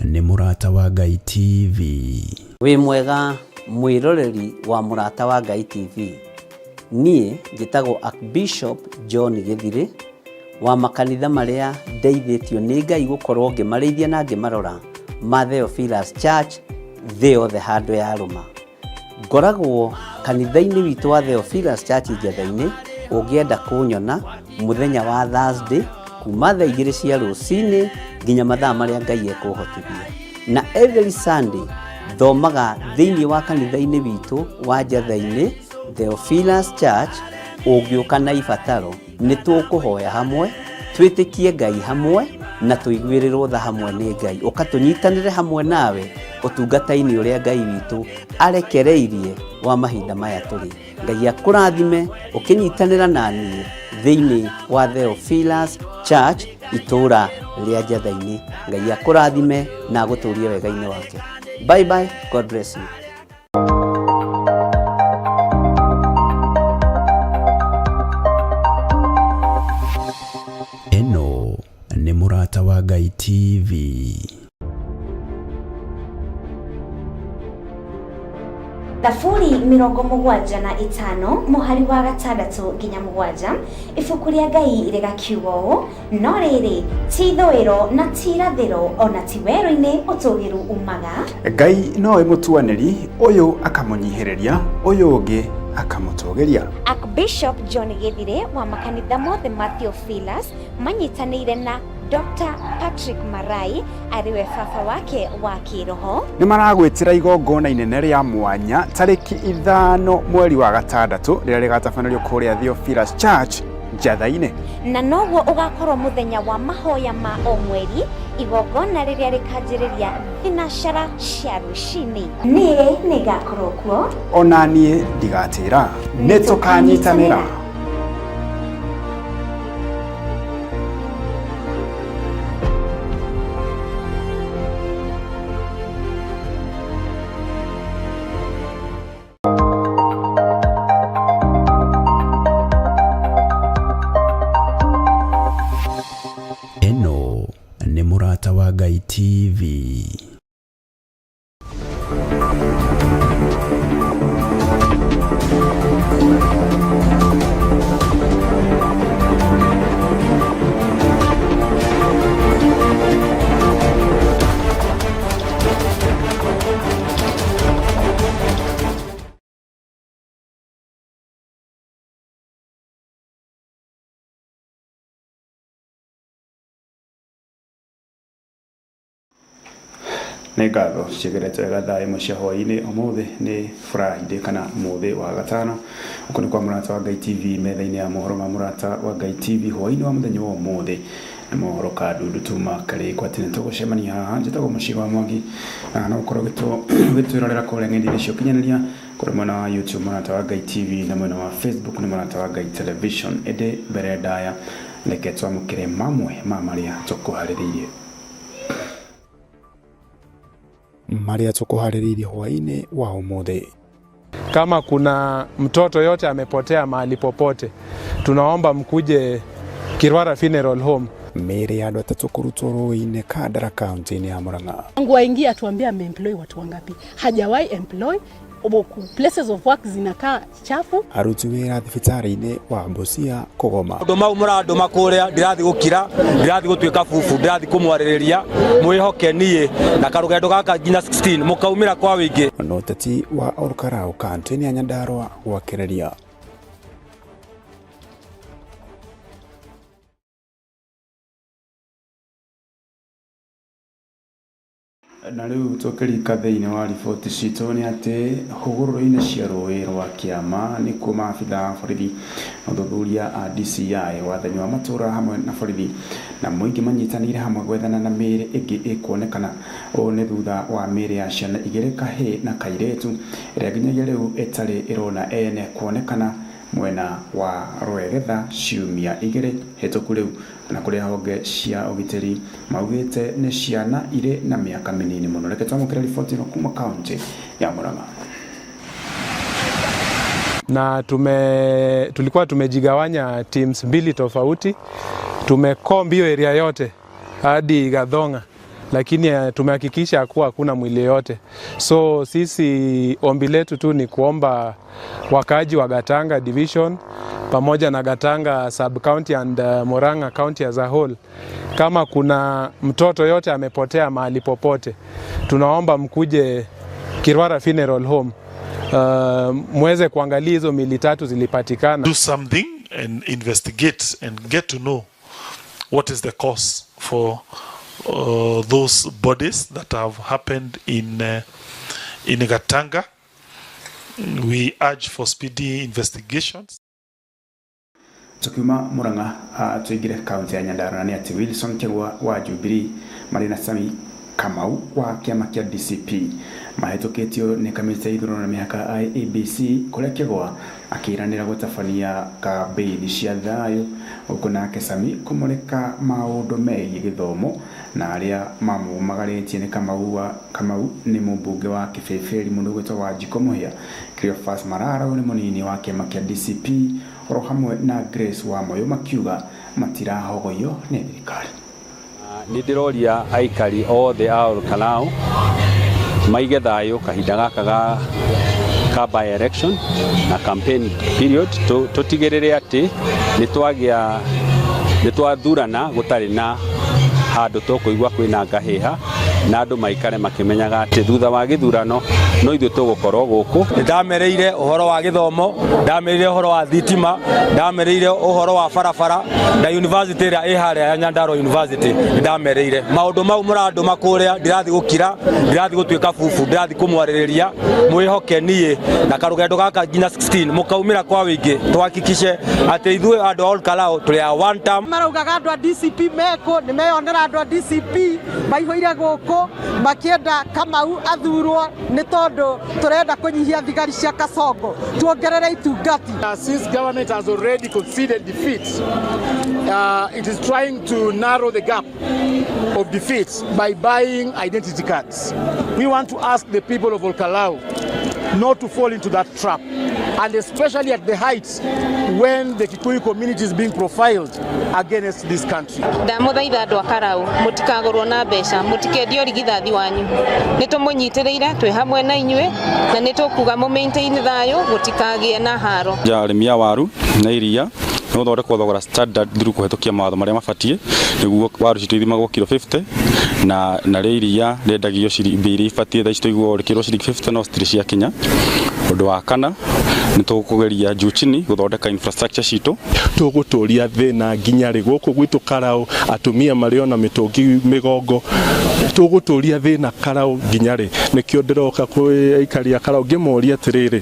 Nĩ Mũrata wa Ngai TV. Wĩ mwega mwĩroreri wa Mũrata wa Ngai TV. Niĩ njĩtagwo Archbishop John Gĩthirĩ wa makanitha marĩa ndeithĩtio nĩ Ngai gũkorwo ngĩmarĩithia na ngĩmarora ma Theophilus Church thĩ yothe handũ yarũma. Ngoragwo kanitha-inĩ witũ wa Theophilus Church Njetha-inĩ, ũngĩenda kũnyona mũthenya wa Thursday kuma thaa igĩrĩ cia rũcinĩ nginya mathaa marĩa Ngai ekũhotithia. Na every Sunday thomaga thĩinĩ wa kanitha-inĩ witũ wa Njetha-inĩ Theophilus Church, ũngĩũka na ibataro nĩ tũkũhoya hamwe, twĩtĩkie Ngai hamwe na tũiguĩrĩrwo tha hamwe nĩ Ngai. Ũka tũnyitanĩre hamwe nawe ũtungata-inĩ ũrĩa Ngai witũ arekereirie wa mahinda maya tũrĩ. Ngai akũrathime ũkĩnyitanĩra na niĩ thĩinĩ wa Theophilus Church itũũra rĩa Njetha-inĩ. Ngai akũrathime na agũtũrie wega-inĩ wake. Bye bye, God bless you. Ĩno nĩ Mũrata wa Ngai TV. Thaburi 75 mũhari wa gatandatũ nginya mũgwanja, ibuku rĩa Ngai rĩgakiuga ũũ, no rĩrĩ, ti ithũĩro na ti irathĩro, o na ti werũ-inĩ ũtũũgĩru umaga. Ngai nowe mũtuanĩri, ũyũ akamũnyihĩrĩria, ũyũ ũngĩ akamũtũgĩria. Archbishop John Gĩthirĩ wa makanitha mothe ma Theophilus manyitanĩire na Dr. Patrick Marai arĩ we baba wake wa kĩroho. Nĩ maragwĩtĩra igongona inene rĩa mwanya tarĩki 5 mweri wa gatandatũ rĩrĩa rĩgatabanĩrio kũrĩa Theophilus Church Njatha-inĩ. Na noguo ũgakorwo mũthenya wa mahoya ma o mweri, igongona rĩrĩa rĩkanjĩrĩria thinacara cia rũcinĩ. Niĩ nĩngakorwo kuo. Ona niĩ ndigatĩra. Nĩ tũkanyitanĩra. Ĩno nĩ Mũrata wa Ngai TV. Nĩ ngatho ciĩgerete wega thaa ĩmwe cia hwaĩ-inĩ ũmũthĩ nĩ Friday kana mũthĩ wa gatano. Gũkũ nĩ kwa Mũrata wa Ngai TV metha-inĩ ya mohoro ma Mũrata wa Ngai TV hwaĩ-inĩ wa mũthenya wa ũmũthĩ. Nĩ mohoro ka ndundu tuma karĩ kwa tene tũgũcemania haha. Njĩtagwo Mũciĩ wa Mwangi na no ũkorwo ũgĩtwĩrorera kũrĩa ng'enda-inĩ cia ũkinyanĩria kũrĩ mwena wa YouTube Mũrata wa Ngai TV na mwena wa Facebook nĩ Mũrata wa Ngai Television. Ĩndĩ mbere ndaya reke twamũkĩre mamwe ma marĩa tũkũharĩrĩirie. Marĩa tũkũharĩrĩirie hwaĩ-inĩ wa ũmũthĩ. Kama kuna mtoto yote amepotea mahali popote, tunaomba mkuje Kirwara Funeral Home. Mĩĩrĩ ya andũ atatũ kũrutwo rũĩ-inĩ Kandara kaunti-inĩ ya Murang'a. Tangu aingie atuambie ameemploy watu wangapi. Hajawahi employ, places of work zinakaa chafu. Aruti wĩra thibitarĩ-inĩ wa Busia kũgoma. Maũndũ mau mũrandũma kũrĩa ndirathiĩ gũkira, ndirathiĩ gũtuĩka bubu, ndirathiĩ kũmwarĩrĩria, mwĩhoke niĩ na karũgendo gaka nginya 16 mũkaumĩra kwa wĩingĩ. Na ũteti wa Olkarau kaunti-inĩ ya Nyandarua gwakĩrĩria. Na rĩu tũkĩrika thĩinĩ wa riboti citũ nĩ atĩ hũgũrũrũ-inĩ cia rũĩ rwa Kĩama nĩkuo maabitha a borithi na ũthuthuria a DCI wathani wa matũũra hamwe na borithi na mũingĩ manyitanĩire hamwe gwethana na mĩĩrĩ ĩngĩ ĩkuonekana. Ũũ nĩ thutha wa mĩĩrĩ ya ciana igĩrĩ kahĩĩ na kairĩtu ĩrĩa nginyagia rĩu ĩtarĩ ĩrona ene kuonekana mwena wa Rwegetha ciumia igĩrĩ hĩtũku rĩu na kũrĩa honge cia ũgitĩri maugĩte nĩ ciana irĩ na mĩaka mĩnini mũno. Reke twamũkĩre riboti ĩno kuma kaunti ya Murang'a. Na tulikuwa tumejigawanya teams mbili tofauti. Tumekomb hiyo area yote hadi Gathonga. lakini tumehakikisha kuwa hakuna mwili yote. So sisi ombi letu tu ni kuomba wakaaji wa Gatanga Division pamoja na Gatanga Sub County and Murang'a County as a whole, kama kuna mtoto yote amepotea mahali popote, tunaomba mkuje Kirwara Funeral Home muweze kuangalia hizo mili tatu zilipatikana. Do something and investigate and get to know what is the cause for those bodies that have happened in Gatanga. We urge for speedy investigations. Tukiuma Murang'a tuingire kaunti ya Nyandarua ni ati Wilson Kegwa wa Jubilee marĩ na Sami Kamau wa kĩama kĩa DCP mahĩtũkĩtio nĩ kamĩtĩ ya ithurano na mĩhaka IEBC kũrĩa Kegwa akĩranĩra gũtabania kambĩini cia thayũ huku nake Sami kũmũrĩka maũndũ megiĩ gĩthomo na arĩa mamumagarĩtie nĩ Kamau nĩ mũmbunge wa Kĩbĩbĩri mũndũ ũgwĩtwo Wanjikũ Mũhĩa. Cleophas Marara nĩ mũnini wa kĩama kĩa DCP oro hamwe na Grace Wamoyo makiuga matirahogoyio nĩ thirikari. Nĩ ndĩroria aikari othe a Olkalau maige thayũ kahinda gaka ga by election na campaign period, tũtigĩrĩre atĩ nĩ twathurana gũtarĩ na handũ tũkũigua kwĩna ngahĩha na andũ maikare makĩmenyaga atĩ thutha wa gĩthurano no ithuĩ tũgũkorwo gũkũ. Ndamereire ũhoro wa gĩthomo, ndamereire ũhoro wa thitima, ndamereire ũhoro wa barabara na university ĩrĩa ĩ harĩa ya Nyandarua University. Ndamereire maũndũ mau mũrandũma kũrĩa, ndirathiĩ gũkira, ndirathiĩ gũtuĩka bubu, ndirathiĩ kũmwarĩrĩria, mwĩhoke niĩ na karũgendo gaka nginya 16 mũkaumĩra kwa wĩingĩ tuhakikishe atĩ ithuĩ andũ a Olkalau tũrĩ a one term. Maraugaga andũ a DCP mekũ, nĩ meyonera andũ a DCP maihũire gũkũ makienda Kamau athurwo nĩ tondũ tũrenda kũnyihia thigari cia Kasongo tuongerere itungati. Since government has already conceded defeat, it is trying to narrow the gap of defeat by buying identity cards. We want to ask the people of Olkalau not to fall into that trap, and especially at the heights when the Kikuyu community is being profiled against this country. Ndamuthaitha andũ a Karau mutikagũrwo na mbeca, mutikendio rigithathi wanyu, nĩ tũmũnyitĩrĩire twĩ hamwe na inyuĩ na nĩ tũkuga mũ maintain thayũ gũtikagĩe na haro. Ja arĩmi a waru na iria nĩ gũthondekwo thogora standard through kũhetũkia mawatho marĩa mabatiĩ nĩguo waru citũ ithimagwo kiro 50 na narĩo iria rĩendagio mbei iria ibatiĩ. Thaa ici tũiguaga rĩkĩrwo ciringi 50 no citirĩ ciakinya. Ũndũ wa kana nĩ tũkũgeria juu chini gũthondeka infrastructure citũ. Tũgũtũria thĩna nginya rĩ gũkũ gwitũ Karau atumia marĩ ona mĩtũngi mĩgongo, tũgũtũria thĩna Karau nginya rĩ? Nĩkĩo ndĩroka kwĩ aikari a Karau ngĩmoria atĩrĩrĩ,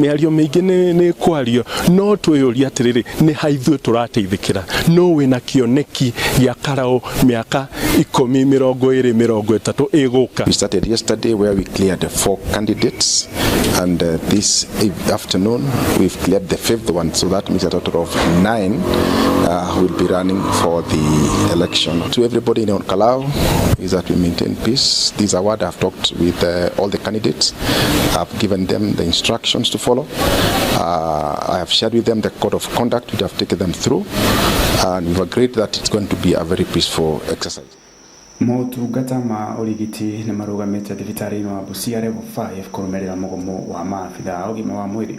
mĩario mĩingĩ nĩ kwario no twĩyũria atĩrĩrĩ, nĩ ha ithuĩ tũrateithĩkĩra? No wĩna kĩoneki gĩa Karau mĩaka 10, 20, 30 ĩgũka? We started yesterday where we cleared 4 candidates, and this afternoon we've cleared the 5th one, so that means a total of 9 who will be running for the election. To everybody in Olkalau is that we maintain peace. This award, I've talked with all the candidates. I've given them the instructions to follow. I have shared with them the code of conduct which I've taken them through, and we've agreed that it's going to be a very peaceful exercise. Motungata ma ũrigiti nĩ marũgamĩte thibitarĩ-inĩ wa Busia level 5 kũrũmĩrĩra mũgomo wa maabitha a ũgima wa mwĩrĩ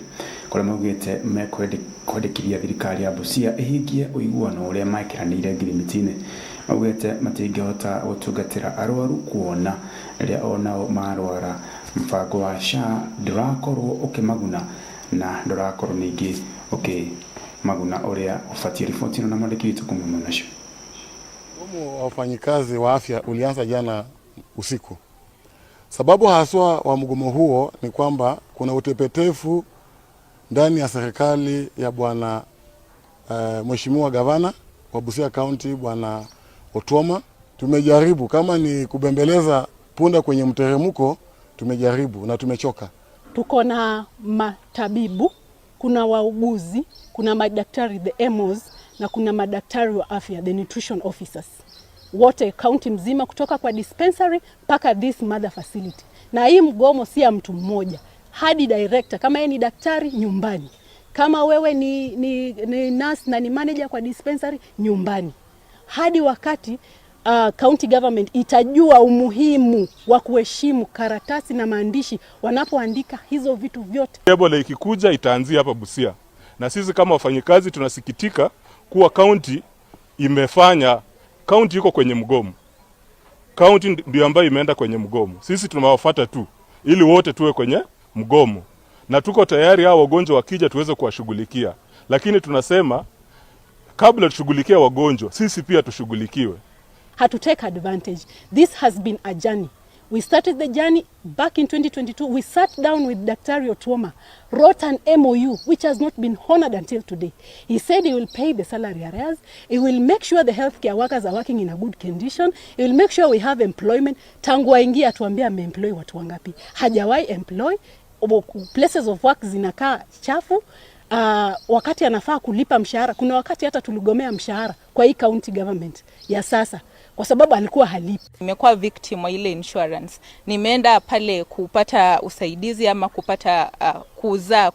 kũrĩa maugĩte mekwendekithia thirikari ya Busia ĩhingie ũiguano ũrĩa mekĩranĩire ngirimiti-inĩ. Maugĩte matingĩhota gũtungatĩra arwaru kuona rĩrĩa onao marwara mũbango wa SHA ndũrakorwo ũkĩmaguna na ndũrakorwo ningĩ ũkĩmaguna ũrĩa ũbatiĩ. Riboti ĩno na mwandĩki witũ kuma Monaco. Mgomo wa wafanyikazi wa afya ulianza jana usiku. Sababu haswa wa mgomo huo ni kwamba kuna utepetefu ndani ya serikali ya bwana Mheshimiwa Gavana wa Busia County Bwana Otuoma. Tumejaribu kama ni kubembeleza punda kwenye mteremko, tumejaribu na tumechoka. Tuko na matabibu, kuna wauguzi, kuna madaktari the MOs, na kuna madaktari wa afya the nutrition officers. Wote county mzima kutoka kwa dispensary mpaka this mother facility. Na hii mgomo si ya mtu mmoja, hadi director. Kama yeye ni daktari nyumbani, kama wewe ni nurse na ni manager kwa dispensary nyumbani, hadi wakati County government itajua umuhimu wa kuheshimu karatasi na maandishi wanapoandika hizo vitu vyote. Ebola ikikuja itaanzia hapa Busia, na sisi kama wafanyikazi tunasikitika kuwa kaunti imefanya, kaunti iko kwenye mgomo. Kaunti ndio ambayo imeenda kwenye mgomo, sisi tunawafuata tu ili wote tuwe kwenye mgomo, na tuko tayari hao wagonjwa wakija tuweze kuwashughulikia, lakini tunasema kabla tushughulikie wagonjwa, sisi pia tushughulikiwe. Hatu take advantage. This has been a journey. We started the journey back in 2022. We sat down with Dr. Otuoma, wrote an MOU which has not been honored until today. He said he will pay the salary arrears. He will make sure the healthcare workers are working in a good condition. He will make sure we have employment. Tangu aingie atuambie ameemploy watu wangapi. Hajawahi employ. Places of work zinakaa chafu. Wakati anafaa kulipa mshahara, kuna wakati hata tuligomea mshahara kwa hii county government ya sasa kwa sababu alikuwa halipi. Nimekuwa victim wa ile insurance. Nimeenda pale kupata usaidizi ama kupata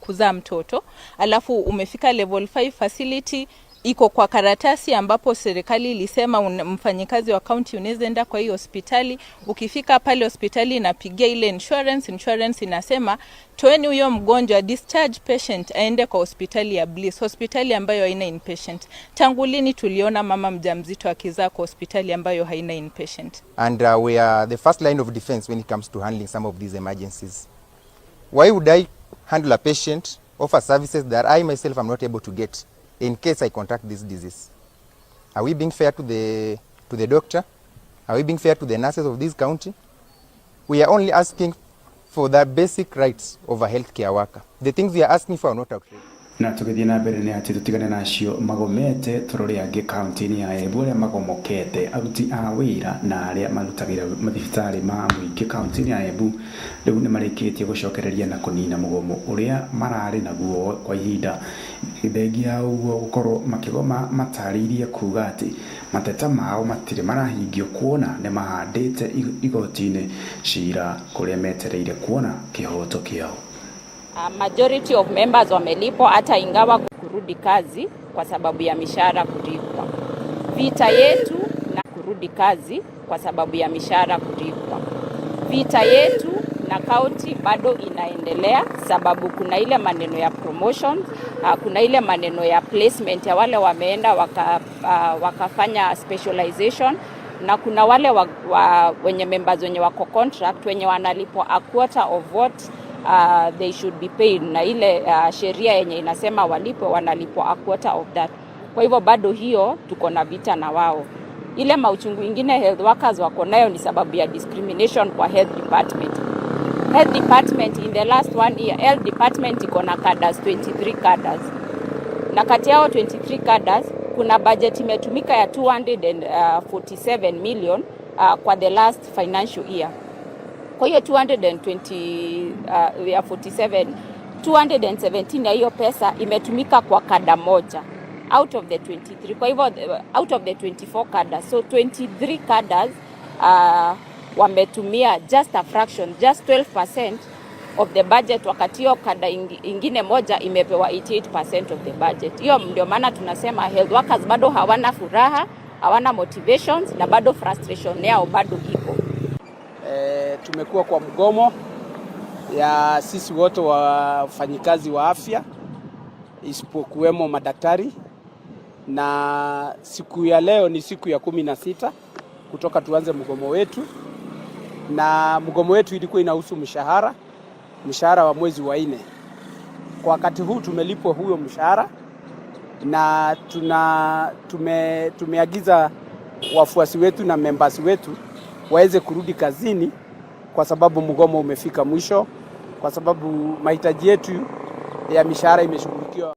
kuzaa mtoto, alafu umefika level 5 facility iko kwa karatasi ambapo serikali ilisema mfanyikazi wa county unaweza enda kwa hiyo hospitali. Ukifika pale hospitali inapigia ile insurance, insurance inasema toeni huyo mgonjwa, discharge patient aende kwa hospitali ya Bliss, hospitali ambayo haina inpatient. Tangu lini tuliona mama mjamzito akizaa kwa hospitali ambayo haina inpatient? And we are the first line of defense when it comes to handling some of these emergencies. Why would I handle a patient, offer services that I myself am not able to get in case I contract this disease? Are we being fair to the doctor? Are we being fair to the nurses of this county? We are only asking for the basic rights of a healthcare worker. The things we are asking for are not outrageous. Na tũgĩthiĩ na mbere nĩ atĩ tũtigane na acio magomete, tũrore angĩ kaunti-inĩ ya Embu arĩa magomokete. Aruti a wĩra na arĩa marutagĩra mathibitarĩ ma mũingĩ kaunti-inĩ ya Embu rĩu nĩ marĩkĩtie gũcokereria na kũnina mũgomo ũrĩa mararĩ naguo kwa ihinda. Thengia ya ũguo gũkorwo makĩgoma, matarĩirie kuga atĩ mateta mao matirĩ marahingio, kuona nĩ mahandĩte igoti-inĩ cira kũrĩa metereire kuona kĩhoto kĩao. Majority of members wamelipwa hata ingawa kurudi kazi kwa sababu ya mishahara kulipwa. Vita yetu na kurudi kazi kwa sababu ya mishahara kulipwa. Vita yetu na county bado inaendelea, sababu kuna ile maneno ya promotion, kuna ile maneno ya placement ya wale wameenda wakafanya specialization, na kuna wale wenye members wenye wako contract, wenye wanalipwa a quarter of what they should be paid, na ile sheria yenye inasema walipwe, wanalipwa a quarter of that. Kwa hivyo bado hiyo tuko na vita na wao. Ile mauchungu ingine health workers wako nayo ni sababu ya discrimination kwa health department. Health department in the last one year, health department iko na cadres 23 cadres, na kati yao 23 cadres kuna budget imetumika ya 247 million kwa the last financial year. Kwa hiyo 220 ya 47, 217 ya hiyo pesa imetumika kwa kada moja out of the 23. Kwa hivyo out of the 24 cadres, so 23 cadres wametumia just a fraction, just 12% of the budget, wakati hiyo kada ingine moja imepewa 88% of the budget. Hiyo ndio maana tunasema health workers bado hawana furaha, hawana motivations na bado frustration yao bado iko. Tumekuwa kwa mgomo ya sisi wote wafanyikazi wa afya isipokuwemo madaktari, na siku ya leo ni siku ya 16 kutoka tuanze mgomo wetu, na mgomo wetu ilikuwa inahusu mshahara, mshahara wa mwezi wa 4. Kwa wakati huu tumelipwa huyo mshahara na tumeagiza wafuasi wetu na members wetu waweze kurudi kazini kwa sababu mgomo umefika mwisho, kwa sababu mahitaji yetu ya mishahara imeshughulikiwa.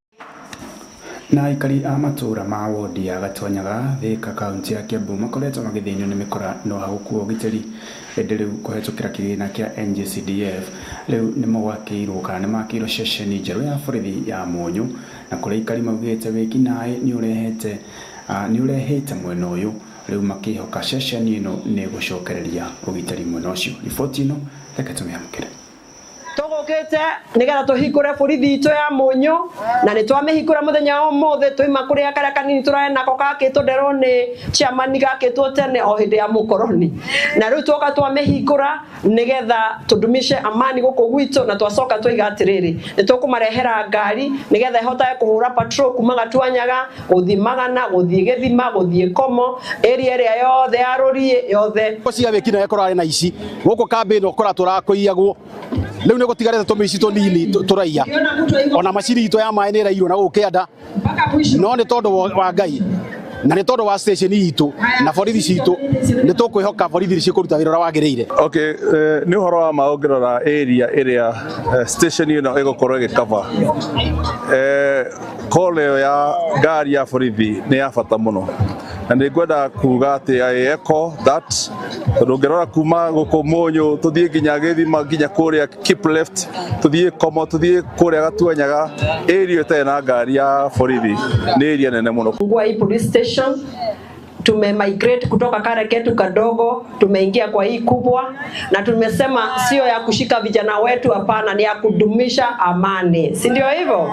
Na aikari a matũra ma wodi ya Gatwanyaga, Thika, kaunti ya Kiambu makoretwo magĩthĩnio nĩ mĩkora no hagũkua ũgitĩri, ĩndĩ rĩu kũhetũkĩra kĩgĩna kĩa NGCDF rĩu nĩ magwakĩirwo kana nĩ makĩirwo ceceni njerũ ya borithi ya Mũnyũ, na kũrĩa aikari maugĩte wĩkinaĩ nĩ ũrehete mwena ũyũ, rĩu makĩhoka ceceni ĩno nĩ ĩgũcokereria ũgitĩri mwena ũcio. Riboti ĩno reke tũmĩamũkĩre. Tũgũka. Tũkĩte nĩgetha tũhingũre borithi itũ ya Mũnyũ, na nĩ twamĩhingũra mũthenya wa ũmũthĩ. Twaima kũrĩa karĩa kanini tũrarĩ nako gakĩtwo nderwo nĩ chairman, gakĩtwo tene o hĩndĩ ya mũkoroni, na rĩu twoka twamĩhingũra nĩgetha tũdumishe amani gũkũ gwitũ. Na twacoka twaiga atĩrĩrĩ, nĩ tũkũmarehera ngari nĩgetha ĩhotage kũhũra patrol kuma Gatuanyaga gũthiĩ Magana, gũthiĩ Gĩthima, gũthiĩ Komo, area ĩrĩa yothe ya Rũriĩ yothe. Cia wĩkinaĩ kũrarĩ na ici gũkũ kambĩ ĩno kũratũraga kũiyagwo. Rĩu nĩ gũtigarĩte tũmĩici tũnini tũraiya, ona macini itũ ya maĩ nĩ ĩraiywo na gũkũ kĩanda, no nĩ tondũ wa Ngai na nĩ tondũ wa station itũ na borithi citũ, nĩ tũkwĩhoka borithi nĩ cikũruta wĩra ũrĩa wagĩrĩire. Okay, nĩ ũhoro wa ma ũngĩrora area ĩrĩa station ĩno ĩgũkorwo ĩgĩkava, call ĩyo ya ngari ya borithi nĩ ya bata mũno, na nĩ ngwenda kuga atĩ I echo that, tondũ ũngĩrora kuma gũkũ Mũnyũ tũthiĩ nginya Gĩthima, nginya kũrĩa keep left, tũthiĩ Komo, tũthiĩ kũrĩa Gatuanyaga, area ĩtarĩ na ngari ya borithi nĩ area nene mũno. Kufungua hii police station, tumemigrate kutoka kare ketu kadogo, tumeingia kwa hii kubwa, na tumesema sio ya kushika vijana wetu, hapana, ni ya kudumisha amani, si ndio hivyo?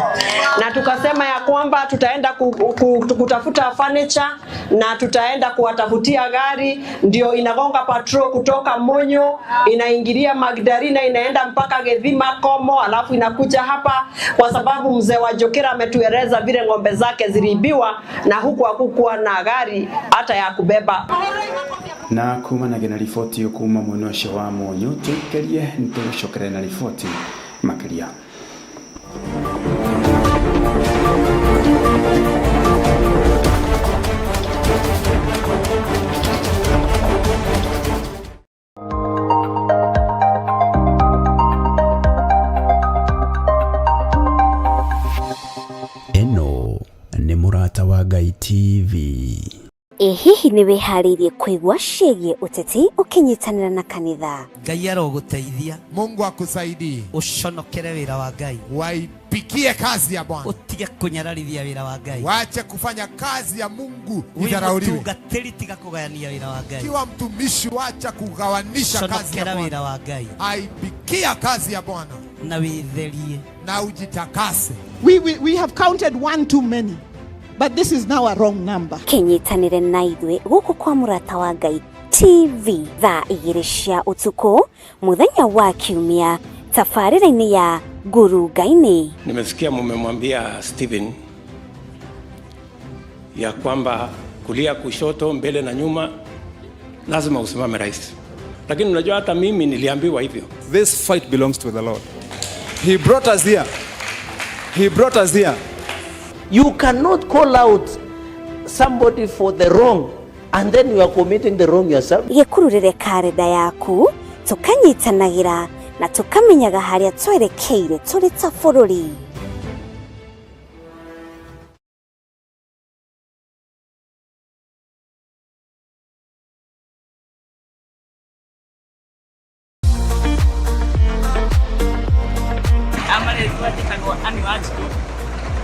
Na tukasema ya kwamba tutaenda kutafuta furniture na tutaenda kuwatafutia gari, ndio inagonga patrol kutoka Monyo inaingilia Magdalena, inaenda mpaka Gethima Komo, alafu inakuja hapa, kwa sababu mzee wa Jokera ametueleza vile ng'ombe zake ziliibiwa na huku hakukuwa na gari hata ya kubeba. Na kumanagia na riboti ĩyo kuma mwena ũcio wa Mũnyũ, tũikerie nĩ tũgũcokerera na riboti makĩria. Ĩno nĩ Mũrata wa Ngai TV. Ĩ hihi nĩ wĩharĩirie kũigua ciĩgiĩ ũteti ũkĩnyitanĩra na kanitha? Ngai arogũteithia. Mungu akusaidie. Ũconokere wĩra wa Ngai. Waipikie kazi ya Bwana. Ũtige kũnyararithia wĩra wa Ngai. Wache kufanya kazi ya Mungu Wĩ idharauliwe. mũtungatĩri, tiga kũgayania wĩra wa Ngai. Kiwa mtumishi, wacha kugawanisha kazi ya Conokera wĩra Bwana. wa Ngai. Aipikia kazi ya Bwana na wĩtherie. Na ujitakase. We have counted one too many, but this is now a wrong number. Kĩnyitanĩre na ithuĩ gũkũ kwa Mũrata wa Ngai TV thaa 2 cia ũtukũ mũthenya wa Kiumia, tabarĩra-inĩ ya Ngurunga-inĩ. Nimesikia mumemwambia Stephen ya kwamba kulia, kushoto, mbele na nyuma lazima usimame rais, lakini unajua hata mimi niliambiwa hivyo. This fight belongs to the Lord. He brought us here. He brought us here. You cannot call out somebody for the wrong and then you are committing the wrong yourself. Gĩkururĩre karenda yaku, tũkanyitanagĩra na tũkamenyaga harĩa twerekeire tũrĩ ta bũrũri. Amarĩtwa njĩtagwo Ann Wanjikũ,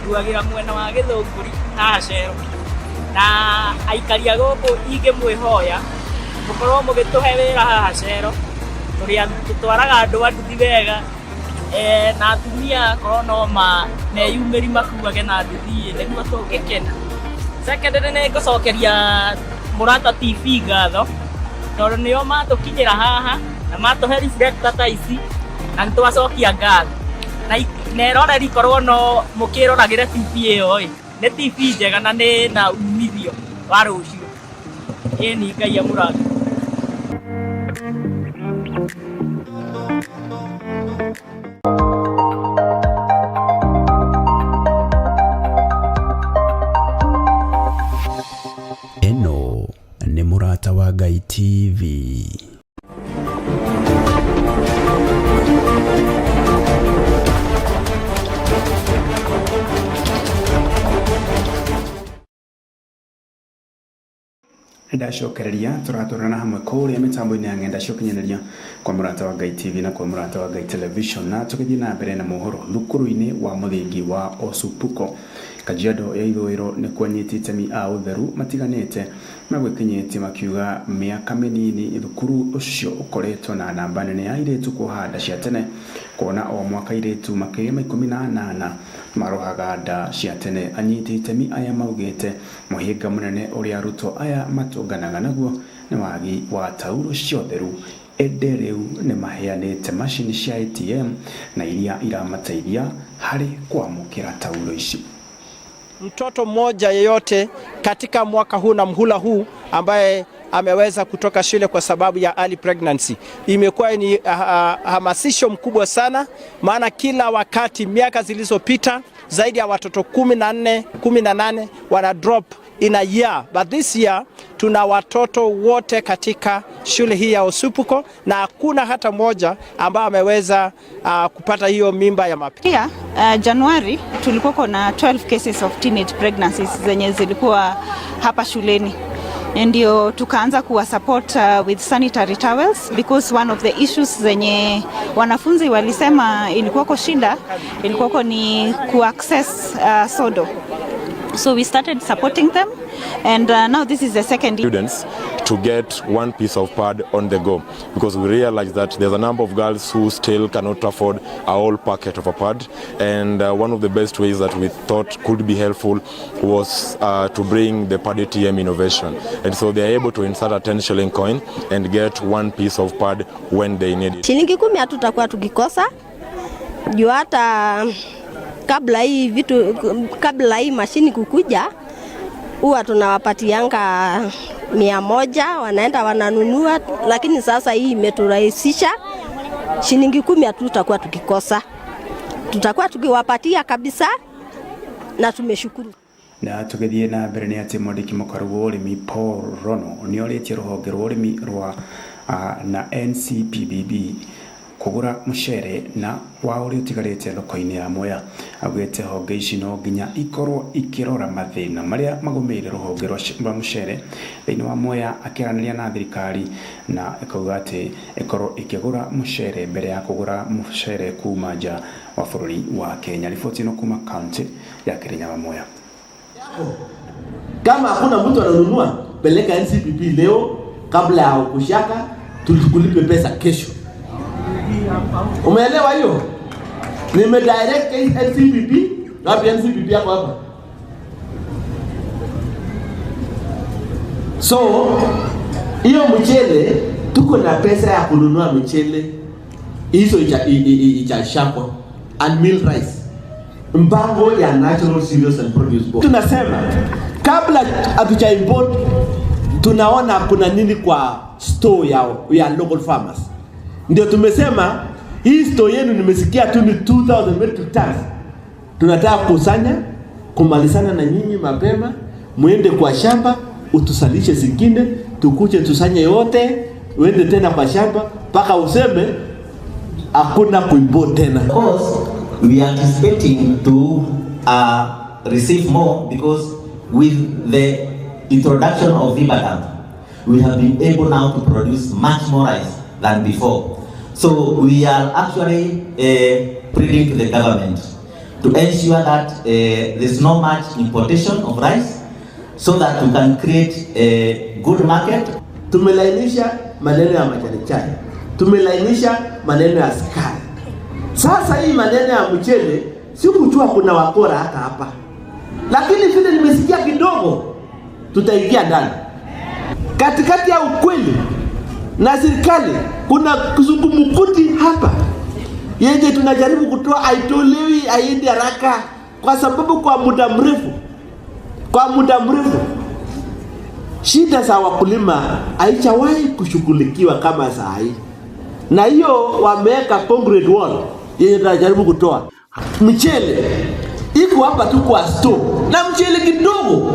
nduagĩra mwena wa Gĩthũngũri haha Cero, na aikari a gũkũ ingĩmwĩhoya mũkorwo mũgĩtũhe wĩra haha Cero, tũrĩ tũtwaraga andũ a nduthi wega, na atumia korwo no meyumĩri makuage na nduthi nĩguo tũngĩkena. Secondary, nĩ ngũcokeria Mũrata TV ngatho tondũ nĩo matũkinyĩra haha na matũhe reflector ta ici, na nĩ twacokia ngatho na eroreri, korwo no mũkĩroragĩre TV ĩyo ĩ nĩ TV njega na nĩ na umithio wa rũciũ. Ĩni Ngai amũrathime. Ĩno nĩ Mũrata wa Ngai TV. Ndacokereria tũratwarana hamwe kũrĩa mĩtambo-inĩ ya ng'enda cia ũkinyanĩria kwa Mũrata wa Ngai TV na kwa Mũrata wa Ngai Television, na tũgĩthiĩ na mbere na mohoro, thukuru-inĩ wa mũthingi wa Osupuko Kajiado ya ithũĩro nĩkuo anyiti itemi a ũtheru matiganĩte magwĩkinyĩtie makiuga mĩaka mĩnini thukuru ũcio ũkoretwo na namba nene ya airĩtu kuoha nda cia tene kuona o mwaka airĩtu makĩria ma 18 marohaga nda cia tene. Anyiti itemi aya maugĩte mũhĩnga mũnene ũrĩa arutwo aya matũnganaga naguo nĩ wagi wa tauro cia ũtheru, ĩndĩ rĩu nĩ maheanĩte macini cia ATM na iria iramateithia harĩ kwamũkĩra tauro ici. Mtoto mmoja yeyote katika mwaka huu na mhula huu ambaye ameweza kutoka shule kwa sababu ya early pregnancy. Imekuwa ni hamasisho mkubwa sana, maana kila wakati miaka zilizopita zaidi ya watoto 14, 18 wana drop in a year, but this year tuna watoto wote katika shule hii ya Osupuko na hakuna hata mmoja ambaye ameweza kupata hiyo mimba ya mapema. Pia Januari tulikuwa na 12 cases of teenage pregnancies zenye zilikuwa hapa shuleni. Ndio tukaanza kuwa support with sanitary towels because one of the issues zenye wanafunzi walisema ilikuwako shida ilikuwako ni ku access sodo. So we started supporting them and now this is the second year. Students to get one piece of pad on the go, because we realize that there's a number of girls who still cannot afford a whole packet of a pad, and one of the best ways that we thought could be helpful was to bring the pad ATM innovation, and so they're able to insert a 10 shilling coin and get one piece of pad when they need it. Shilingi 10 hatutakuwa tukikosa juu hata kabla hii vitu, kabla hii mashini kukuja huwa tunawapatianga 100 wanaenda wananunua, lakini sasa hii imeturahisisha. Shilingi 10 hatutakuwa tukikosa, tutakuwa tukiwapatia kabisa na tumeshukuru. Na tugithie na mbere ni ati mwandiki mũkaru wa ũrĩmi Paul Rono nĩorĩtie rũhonge rwa ũrĩmi rwa na NCPBB kũgũra mũcere na wa ũrĩa ũtigarĩte thoko-inĩ ya Mwea. Augĩte honge ici no nginya ikorwo ikĩrora mathĩna marĩa magũmĩire rũhonge rwa mũcere thĩinĩ wa Mwea, akĩaranĩria na thirikari na ĩkauga atĩ ĩkorwo ĩkĩgũra mũcere mbere ya kũgũra mũcere kuma nja wa bũrũri wa Kenya. Riboti ĩno kuma kaunti ya Kirinyaga Mwea. Kama hakuna mtu ananunua, peleka NCPB leo kabla ya kushaka, tukulipe pesa kesho. Umeelewa hiyo? Nime direct NCPB, wapi NCPB yako hapa? So, hiyo mchele tuko na pesa ya kununua mchele hizo ichashakwa and meal rice. Mpango ya Natural Cereals and Produce Board. Tunasema kabla hatuja import tunaona kuna nini kwa store ya local farmers. Ndio tumesema hii store yenu nimesikia tu ni 2000 metric tons. Tunataka kusanya kumalizana na nyinyi mapema, muende kwa shamba utusalishe zingine, tukuje tusanye yote, uende tena kwa shamba mpaka useme hakuna kuimport tena. Of course, we are anticipating to receive more because with the introduction of Vibadam, we have been able now to produce much more rice than before. So we are actually pleading to the government to ensure that there's no much importation of rice so that we can create a good market. Tumelainisha maneno ya majani chai, tumelainisha maneno ya sukari. Sasa hii maneno ya mchele sikujua kuna wakora hata hapa, lakini vile nimesikia kidogo tutaingia ndani. Katikati ya ukweli na serikali kuna kizungumkuti hapa yenye tunajaribu kutoa, haitolewi, haiendi haraka kwa sababu kwa muda mrefu shida za wakulima haijawahi kushughulikiwa kama saa hii, na hiyo wameweka concrete wall yenye tunajaribu kutoa. Mchele iko hapa tu kwa store, na mchele kidogo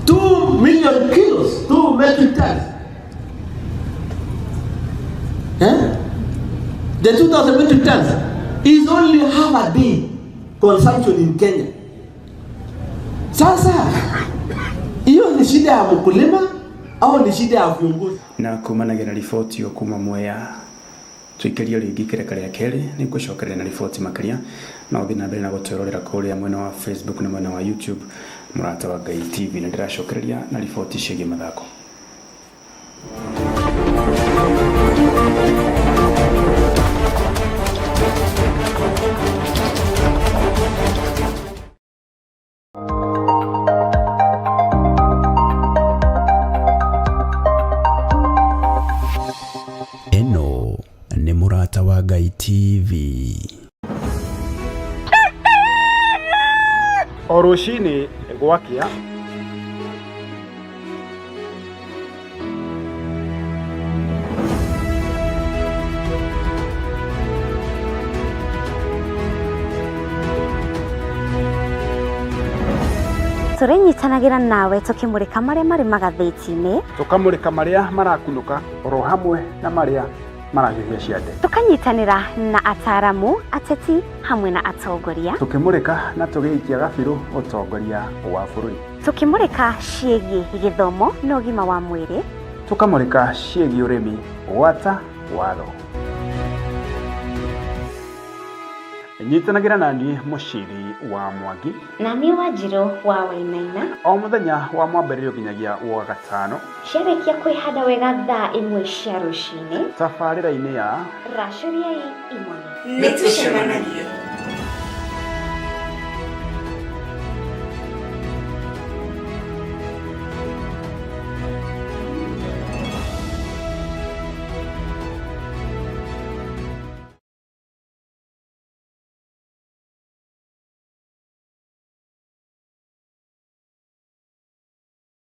2 million kilos, 2 metric tons. The 2,000 metric tons is only half a day consumption in Kenya. Sasa hiyo ni shida ya mkulima au ni shida ya viongozi? Na kumanagia na riboti yo kuma Mwea, Tũikĩrio rĩngĩ kĩreka rĩa kerĩ nĩ ngũcokereria na riboti makĩria na ũthiĩ na mbere na gũtwĩrorera kũrĩa mwena wa Facebook na mwena wa YouTube Mũrata wa Ngai TV, na ndĩracokereria na riboti ciĩgiĩ mathako. Ĩno nĩ Mũrata wa Ngai TV. O rũcinĩ gwakĩa. Tũrĩnyitanagĩra nawe tũkĩmũrĩka marĩa marĩ magathĩti-inĩ, tũkamũrĩka marĩa marakunũka oro hamwe na marĩa marahiũhia ciande, tũkanyitanĩra na ataaramu, ateti hamwe na atongoria, tũkĩmũrĩka na tũgĩikia gabirũ ũtongoria wa bũrũri, tũkĩmũrĩka ciĩgiĩ gĩthomo na ũgima wa mwĩrĩ, tũkamũrĩka ciĩgiĩ ũrĩmi gwata watho. Nyitanagĩra na niĩ Mũciri wa Mwangi na niĩ Wanjirũ wa Wainaina o mũthenya wa mwambĩrĩrio nginyagia wa gatano ciarĩkia kwĩhanda wega thaa 1 cia rũcinĩ tabarĩra-inĩ ya Racũriai Imone. Nĩ tũcemanagie.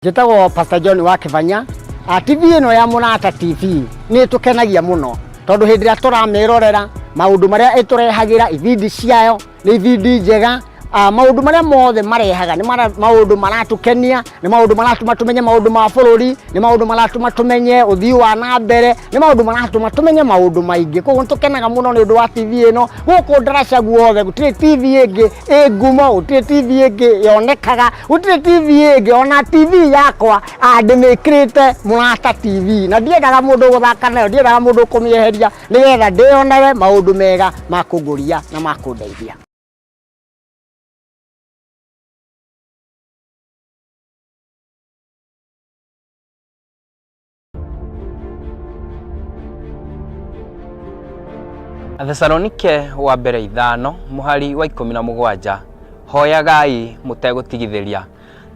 Njĩtagwo Pastor John wa Kĩbanya. TV ĩno ya Mũrata TV nĩ ĩtũkenagia mũno tondũ hĩndĩ ĩrĩa tũramĩrorera maũndũ marĩa ĩtũrehagĩra, ibindi ciayo nĩ ibindi njega. Maũndũ marĩa mothe marehaga nĩ maũndũ maratũkenia, nĩ maũndũ maratũma tũmenye maũndũ ma bũrũri, nĩ maũndũ maratũma tũmenye ũthii wa na mbere, nĩ maũndũ maratũma tũmenye maũndũ maingĩ. Koguo nĩ tũkenaga mũno nĩ ũndũ wa TV ĩno. Gũkũ ndaraca guothe gũtirĩ TV ĩngĩ ĩ ngumo, gũtirĩ TV ĩngĩ yonekaga, gũtirĩ TV ĩngĩ. Ona TV yakwa ndĩmĩkĩrĩte Mũrata TV, na ndiendaga mũndũ gũthaka nayo, ndiendaga mũndũ kũmĩeheria, nĩgetha ndĩyonewe maũndũ mega ma kũngũria na ma kũndeithia. Athesalonike wa mbere 5 mũhari wa 17, hoyagai mũtegũtigithĩria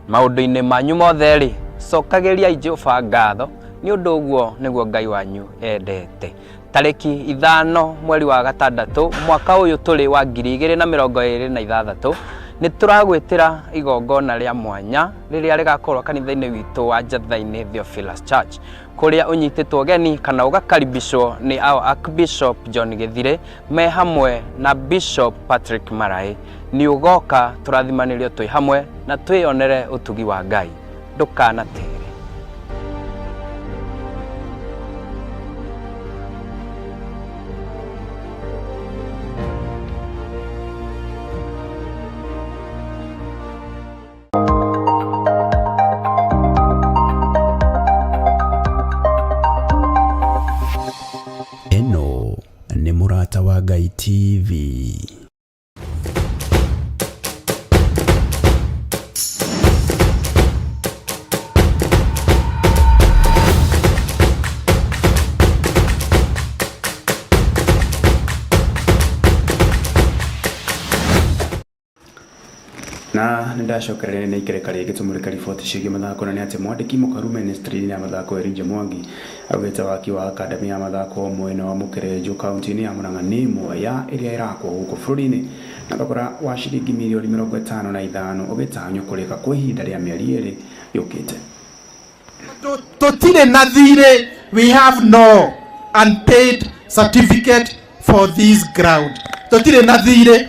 maũndũ-inĩ manyu mothe rĩ, cokagĩriai Jehova ngatho nĩ ũndũ ũguo nĩguo Ngai wanyu endete. Tarĩki 5 mweri wa 6 mwaka ũyũ tũrĩ wa 2026 nĩ tũragwĩtĩra igongona rĩa mwanya rĩrĩa rĩgakorwo kanitha-inĩ witũ wa Njatha-inĩ Theophilus Church, kũrĩa ũnyitĩtwo ũgeni kana ũgakaribishwo nĩ our Archbishop John Gĩthire me hamwe na Bishop Patrick Maraĩ. Nĩ ũgoka tũrathimanĩrio twĩ hamwe na twĩyonere ũtugi wa Ngai. Ndũkanatere. Ĩno nĩ Mũrata wa Ngai TV. Na nĩ ndacokereria nĩ ikereka rĩngĩ tũmũrĩka riboti ciĩgiĩ mathako, na nĩ atĩ mwandĩki mũkaru ministry-inĩ ya mathako Elijah Mwangi augĩte waki wa akademi ya mathako mwena wa Mũkerenjũ kaunti-inĩ ya Murang'a nĩ ĩmwe ya ĩrĩa ĩrakwo gũkũ bũrũri-inĩ na thogora wa ciringi mirioni 55 ũgĩtanywo kũrĩka kwa ihinda rĩa mĩeri 2 yũkĩte. Tũtirĩ na thirĩ, we have no unpaid certificate for this ground. Tũtirĩ na thirĩ.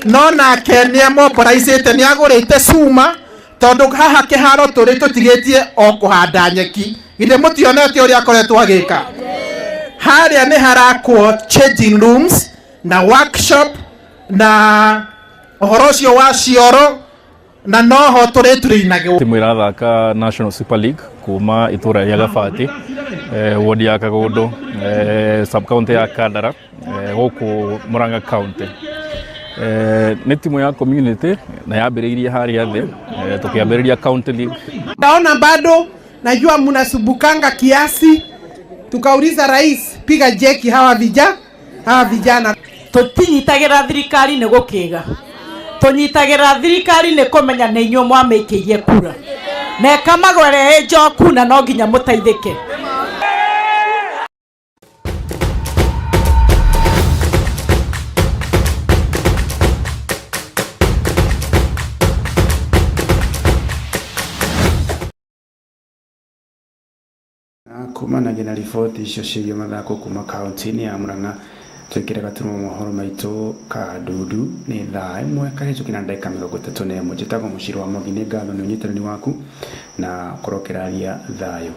No nake nĩ amoboraicĩte, nĩ agũrĩte cuma tondũ haha kĩharo tũrĩ tũtigĩtie o kũhanda nyeki. Githĩ mũtionete ũrĩa akoretwo agĩka? Harĩa nĩ harakwo changing rooms na workshop na ũhoro ũcio wa cioro, na noho tũrĩturĩinagwo. Timu ĩrathaka National Super League Kuma itũra rĩa Gabati, wodi ya Kagundu, sub county ya Kandara, gũkũ Murang'a County. Nĩ timu ya community na yambĩrĩirie harĩa thĩ, tũkĩambĩrĩria county league. Naona bado najua mnasubukanga kiasi, tukauliza rais, piga jeki hawa vijana. Tũtinyitagĩra thirikari nĩ gũkĩga, tũnyitagĩra thirikari nĩ kũmenya nĩ inyuĩ mwamĩikĩirie kura na ĩkamagwere njoku na no nginya mũteithĩke. Kumanagia na riboti icio ciĩgiĩ mathako kuma kaunti-inĩ ya Murang'a, twĩkĩre gaturumo mohoro maitũ ka ndundu. Nĩ thaa 1 kahĩtũki na ndagĩka 31. Njĩtagwo Mũciri wa Mwangi, nĩ ngatho nĩ ũnyitanĩri waku na ũkorwo ũkĩraria thayũ.